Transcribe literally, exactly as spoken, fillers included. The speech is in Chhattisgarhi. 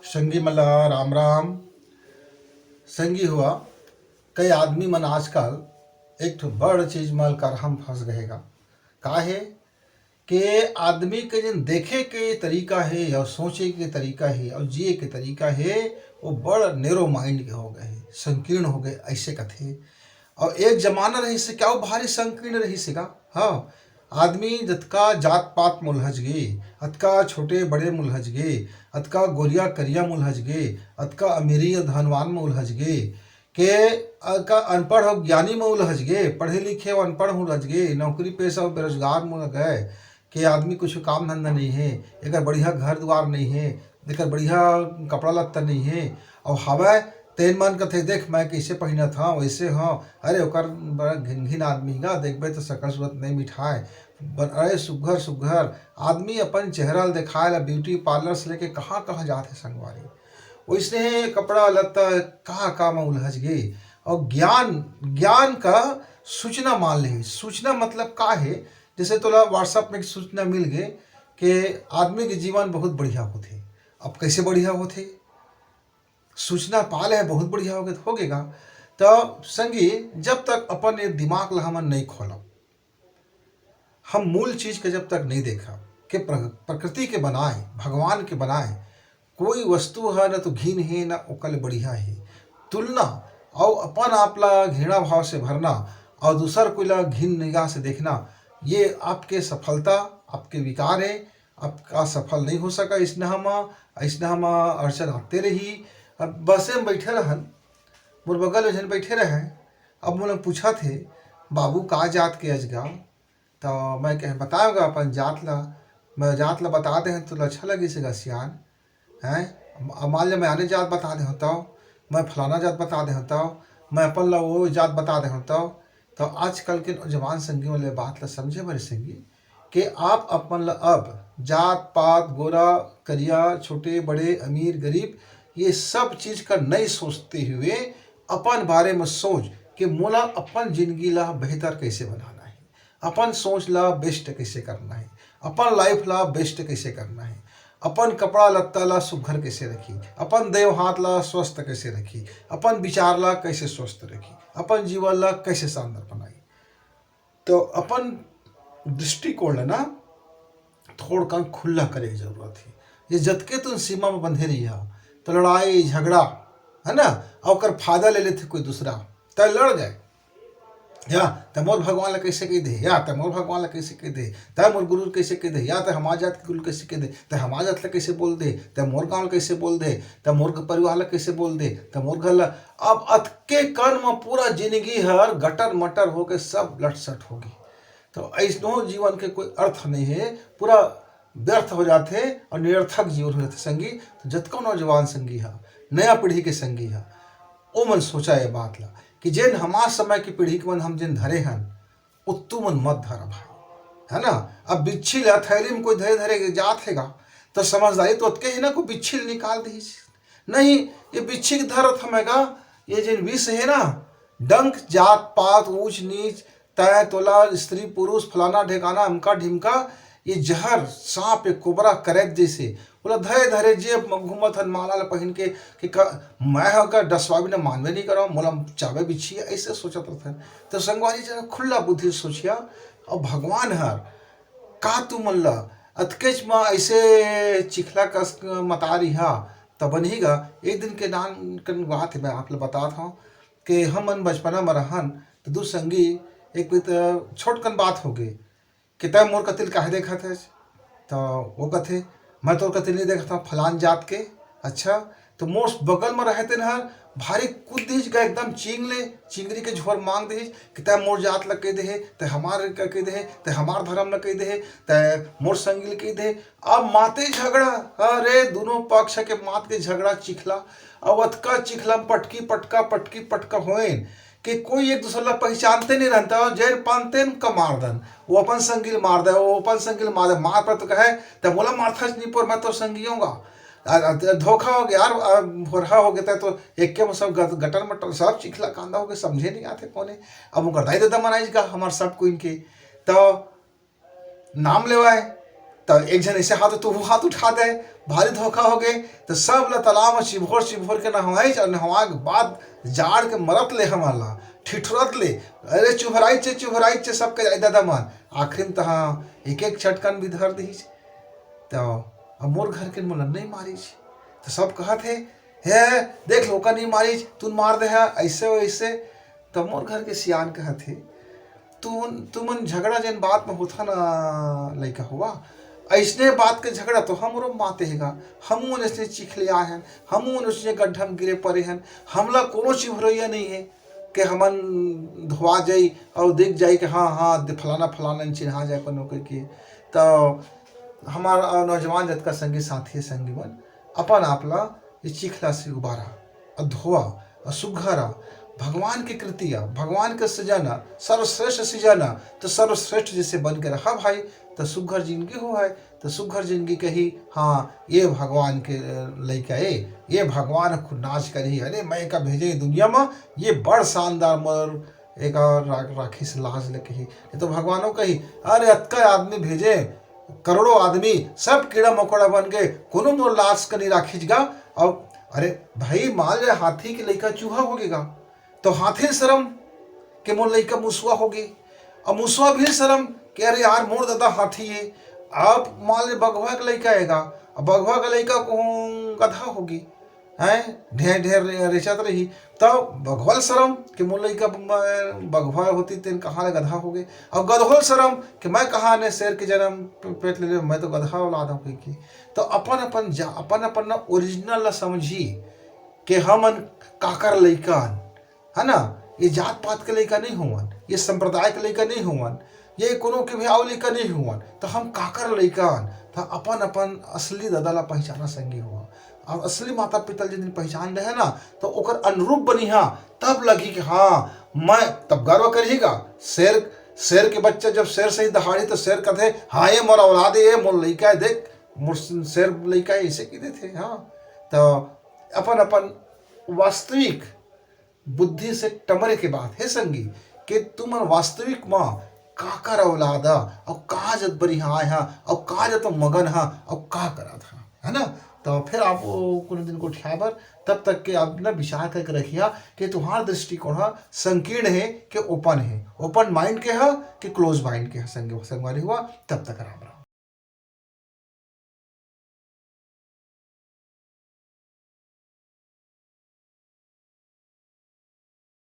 संगी मन ला राम राम। संगी हुआ, कई आदमी मन आजकल एक ठो बड़ चीज म करहम फंस गए गा। का हे के आदमी के जन देखे के तरीका हे और सोचे के तरीका हे और जिए के तरीका हे, वो बड़ narrow mind के हो गए हे, संकीर्ण हो गए, ऐसे कथे। और एक जमाना रहिस हे, क्या वो भारी संकीर्ण रहिस हे का? हाँ, आदमी जतका जात पात म उलझ गे, अतका छोटे बड़े म उलझ गे, अतका गोरिया करिया म उलझ गे, अतका अमीरी और धनवान म उलझ गे, के अतका अनपढ़ और ज्ञानी म उलझ गे, पढ़े लिखे और अनपढ़ म उलझ गे, नौकरी पेशा और बेरोजगार म गए, के आदमी कुछ काम धंधा नहीं हे, एकर बढ़िया घर दुआर नहीं हे, एकर बढ़िया कपड़ा लत्ता नहीं हे, और हवय तेन मन कथे, "देख मैं कैसे पहिनत हंव, वैसे हंव।" अरे ओकर बड़ा घिन घिन आदमी गा, देखबे तो सकल सूरत नहीं मिठाए, बर-, अरे सुघर सुघर आदमी अपन चेहरा ल देखाए ला beauty parlour से लेके कहाँ कहाँ जात हे संगवारी। वैसने कपड़ा लत्ता कहाँ कहाँ म उलझ गे। और ज्ञान, ज्ञान का सूचना मान ले। सूचना मतलब का हे? जैसे तोला WhatsApp में एक सूचना मिल गे कि आदमी के जीवन बहुत बढ़िया होथे। अब कैसे बढ़िया होथे? सूचना पा ले हे, बहुत बढ़िया हो गे, हो गे गा। तो संगी, जब तक अपन ये दिमाग ला हमन नहीं खोलब, हम मूल चीज के जब तक नहीं देखब कि प्र-, प्रकृति के बनाए, भगवान के बनाए, कोई वस्तु ह न तो घिन हे, न ओकर ले बढ़िया हे। तुलना और अपन आप ला घृणा भाव से भरना और दूसर कोई ला घिन निगाह से देखना, ये आपके सफलता, आपके विकार हे। आपका सफल नहीं हो सका। इसने हम, इसने हम अड़चन आते रही। अब बसे में बैठे रहन, मोर बगल में झन बैठे रहे। अब मोला पूछत हे, "बाबू का जात के अजगा?" तो मैं कहे, "बताओगा अपन जात ला।" मैं जात ला बता दे हन, तोला अच्छा लगिस हे गा सियान, हैं? अब मान ले मैं आने जात बता दे होता, मैं फलाना जात बता दे होता, मैं अपन ला वो जात बता दे होता। तो आजकल के नौजवान संगी वाले बात ला समझे बड़े संगी, कि आप अपन ल अब जात पात, गोरा करिया, छोटे बड़े, अमीर गरीब, ये सब चीज का नहीं सोचते हुए अपन बारे में सोच कि मोला अपन जिंदगी ला बेहतर कैसे बनाना है, अपन सोच ला बेस्ट कैसे करना है, अपन लाइफ ला बेस्ट कैसे करना है, अपन कपड़ा लत्ता ला सुघर कैसे रखी, अपन देव हाथ ला स्वस्थ कैसे रखी, अपन विचार ला कैसे स्वस्थ रखी, अपन जीवन ला कैसे शानदार बनाई। तो अपन दृष्टिकोण ला ना थोड़कन खुला करे के जरूरत हे। ये जतके तुम सीमा में बंधे रही हा, तो लड़ाई झगड़ा, है ना, और ओकर फायदा ले लेथे कोई दूसरा, तय लड़ गए। या तय मोर भगवान ला कैसे कह दे, या तय मोर भगवान ला कैसे कह दे, तय मोर गुरु ला कैसे कह दे, या तय हमार जात के गुरु ला कैसे कह दे, तय हमार जात ला कैसे बोल दे, तय मोर गांव ला कैसे बोल दे, तय मोर परिवार ला कैसे बोल दे, तय मोर घर ला। अब अतके कन में पूरा जिंदगी हर गटर मटर होके सब लटसट होगी। तो ऐसनो जीवन के कोई अर्थ नहीं है, पूरा व्यर्थ हो जाथे और निरर्थक जीवन हो जाथे संगी। तो जतको नौजवान संगी हा, नया पीढ़ी के संगी हा, ओमन सोचा ये बात ला कि जेन हमार समय के पीढ़ी के मन हम जेन धरे हन, उत्तु मन मत धरा भाई, है ना। अब बिच्छी ला थैली में कोई धरे धरे के जात हेगा, तो समझदारी तो ओतके ही ना, कोई बिच्छी ल निकाल दीस। नहीं, ये बिच्छी के धरत हमेगा, ये जेन विष है ना, डंक, जात पात, ऊंच नीच, तय तोला, स्त्री पुरुष, फलाना ढेकाना, अमका ढिमका, ये जहर सांप, ये कोबरा करैत जैसे, ओला धरे धरे जेब म घूमत हन, माला ला पहिन के, कि का, मैं ह का डसवा बिना मानबे नहीं करव, मोला चाबे बिच्छी, ऐसे सोचत रहथन। तो संगवारी, जरा खुला बुद्धि सोचिया। और भगवान हर का तुमन ला अतकेच म ऐसे चिखला कस मता रिहा, तब नहीं गा। एक दिन के नान कन बात है, मैं आप ला बतात हूँ कि हमन बचपना में रहन, तो दू संगी, एक कोई तो छोटकन बात हो गई कि तय मोर कतिल काहे देखत हस? तो वो कथे, "मैं तोर कतिल नहीं देखत हूँ, फलान जात के।" "अच्छा।" तो मोर बगल में रहे तेन हर भारी कूद दीज गा, एकदम चींग ले, चिंगरी के झोर मांग दीज कि "तय मोर जात ला कह दे हे, तय हमार का कह दे हे, तय हमार धर्म ला कह दे हे, तय मोर संगी ला कह दे हे।" अब माते झगड़ा, अरे दोनों पक्ष के मात के झगड़ा चिखला। अब अतका चिखला में पटकी पटका, पटकी पटका होएन कि कोई एक दूसरे ला पहचानते नहीं रहता, और जैन पानते न का मार दन, वो अपन संगी ल मार दे, वो अपन संगी ल मार दे, मार पर तो कहे, "तब बोला मारथा नहीं पर मैं तो संगी होगा।" आ, आ, धोखा हो गया यार, आ, भोरहा हो गया, तो एक के में सब गट-, गटर मटर, सब चिखला कांदा हो गया, समझे नहीं आते कोने। अब उनकर दाई दादा मनाइज का हमार सब कोई इनके, तो नाम लेवाए, त एक झन ऐसे हाथ, तो वो हाथ उठा दे, भारी धोखा हो गए। तो सब ला तालाब में चिभोर चिभोर के नहवाइच, और नहवा के बाद जाड़ के मरत ले हमन ला, ठिठुरत ले, अरे चुभराइच, चुभराइच, सब के दादा मन। आखिरी में तहाँ एक एक चटकन भी धर दीच। तो अब मोर घर के मोला नहीं मारिच। तो सब कहत हे, "हे, देख लो, ओका नहीं मारिच, तू मार दे है, ऐसे वैसे।" तो मोर घर के सियान कहत हे, "तू, तुमन झगड़ा जेन बात में होथा ना लइका हुआ, ऐसने बात के झगड़ा तो हमरो माते हेगा। हमू ऐसने चीख ले आए हन, हमू ऐसने गड्ढा में गिरे पड़े हन। हमला कोनो चिभरइया नहीं है कि हमन धोआ जाई और देख जाई कि हाँ, हाँ, दे फलाना, फलाना चिन्हा जाए कोनो के।" तो हमार नौजवान जतका संगी साथी है, संगी मन, अपन आप ला ये चिखला से उबारा, अउ धोआ, अउ सुघरा। भगवान के कृति आ, भगवान के सृजन आ, सर्वश्रेष्ठ सृजन आ, तो सर्वश्रेष्ठ जैसे बन के रहा भाई, तो सुघर जिंदगी हो है, तो सुघर जिंदगी कही, हाँ, ये भगवान के लइका ए, ये भगवान खुद नाच करी, अरे मैं का भेजे दुनिया में, ये बड़ शानदार मोर एक और रा-, राखी से लाज ले कही। ये तो भगवानो कही, अरे अतका आदमी भेजे, करोड़ों आदमी, सब कीड़ा मकोड़ा बन के, कोनो मोर लाज का नहीं राखीच गा। अब अरे भाई, मान ले हाथी के लइका चूहा हो गेगा, तो हाथी शर्म के मोर लइका मुसवा हो गे, अब मुसवा भी शर्म कि अरे यार, मोर दादा हाथी है। अब मान ले बघवा के लइका आएगा, अब बघवा के लइका को गधा होगी, हैं, ढेर ढेर रे-, रेचत रही, तो बघवा ल शर्म कि मोर लइका ब-, बघवा होती तेन कहाँ ले गधा हो गए, और गधवा ल शर्म कि मैं कहाँ ने शेर के जन्म प-, पेट ले ले, मैं तो गधा औलाद हूँ कहि के। तो अपन अपन जा, अपन अपन ना ओरिजिनल ला समझी कि हमन काकर लइका हन, है ना? ये जात पात के लइका नहीं होवन, ये संप्रदाय के लइका नहीं होवन, ये कोनो के भी आव लइका नहीं होवन, तो हम काकर लइका हन। तो अपन अपन असली दादा ला पहचाना संगी हुआ, और असली माता पिता ल जिन पहचान रहे ना, तो ओकर अनुरूप बनिहा, तब लगी कि हाँ, मैं तब गर्व करही गा। शेर, शेर के बच्चा जब शेर से ही दहाड़ी, तो शेर कहते, "हाँ, ये मोर औलाद है, ये मोर लइका है, देख, मोर शेर लइका है", ऐसे की देते, हाँ। तो अपन अपन वास्तविक बुद्धि से टमरे के बात हे संगी, कि तुमन वास्तविक म काकर औलाद आ, अउ का जत बरिहा आय हा, अउ का जत मगन हा, अउ का करत हा, है ना? तो फिर आप वो कोनो दिन गोठिया बर, तब तक के आप ना विचार करके रखिया कि तुम्हार दृष्टिकोण हा संकीर्ण हे कि ओपन हे, ओपन माइंड के हा कि क्लोज माइंड के हा, संग-, संगवारी हुआ, तब तक राम राम।